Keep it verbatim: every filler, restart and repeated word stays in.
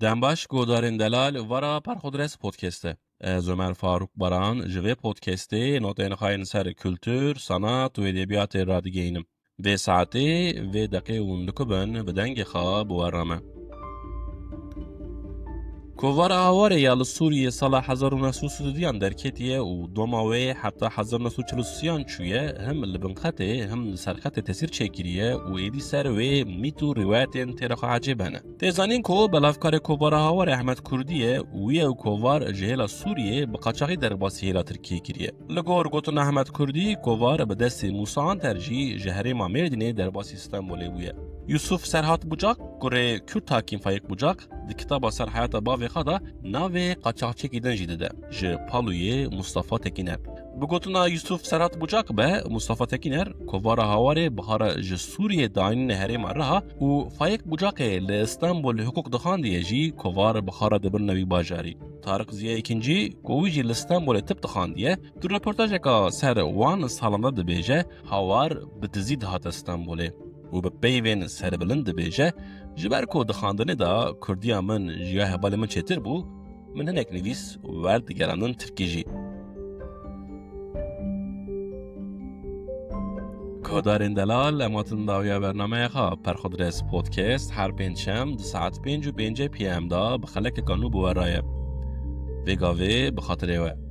Dem baş, guhdarên delal, vara Perxodres Podcast e. Ez Ömer Faruk Baran ji vê podcastê notên xwe yên ser kultur, sanat û edebiyatê radigihînim. Vê saetê, vê deqê hûn dikubin bi dengê xwe bi we re me. Kovara Hawarê ya li Sûriyê sala hezar û neh sed û sî û duyan derketiye û doma wê heta hezar û neh sed û çil û sêyan çûye, him li bin xetê, him li ser xetê tesîr çêkiriye û êdî ser wê mît û rîwayetên têra xwe ecêbe ne. Tê zanîn ku belavkarê Kovara Hawarê Ehmed Kurdî ye û wî ew kovar ji hêla Sûriyê bi qaçaxî derbasî hêla Tirkiyê kiriye. Li gor gotina Ehmed Kurdî, kovar bi destê Mûsa Anter jî ji herêma Mêrdînê derbasî Stenbolê bûye. Yusuf Serhat Bucak, kurê Kürt hakim Faik Bucak, di kitaba Ser Heyata Bavê Xwe de navê qaçaxçiyekî din jî dide, ji Palûyê Mustafa Tekîner. Bi gotina Yusuf Serhat Bucak be, Mustafa Tekîner kovara Hawarê bihara ji Sûriyê danîne herêma Riha û Faik Bucakê li Stenbolê hiqûq dixandiye jî kovar bihara dibirine wî bajarî. Tarık Ziya Ekincî, ku wî jî li Stenbolê tib dixandiye, di reportajeka ser wan salan de dibêje, Hawar bi dizî dihate Stenbolê û bi peyvên serbilind dibêje, ji ber ku di xandinê de kurdiya min ji ya hevalê min çêtir bû, min hinek nivîs werdigerandin tirkî jî. Guhdarên delal, em hatin dawiya bernameya xwe, Perxodres Podcast, her pêncşem di saet pênc û pêncê P M de bi xelekeka nû bi we re ye. Vê gavê bi xatirê we.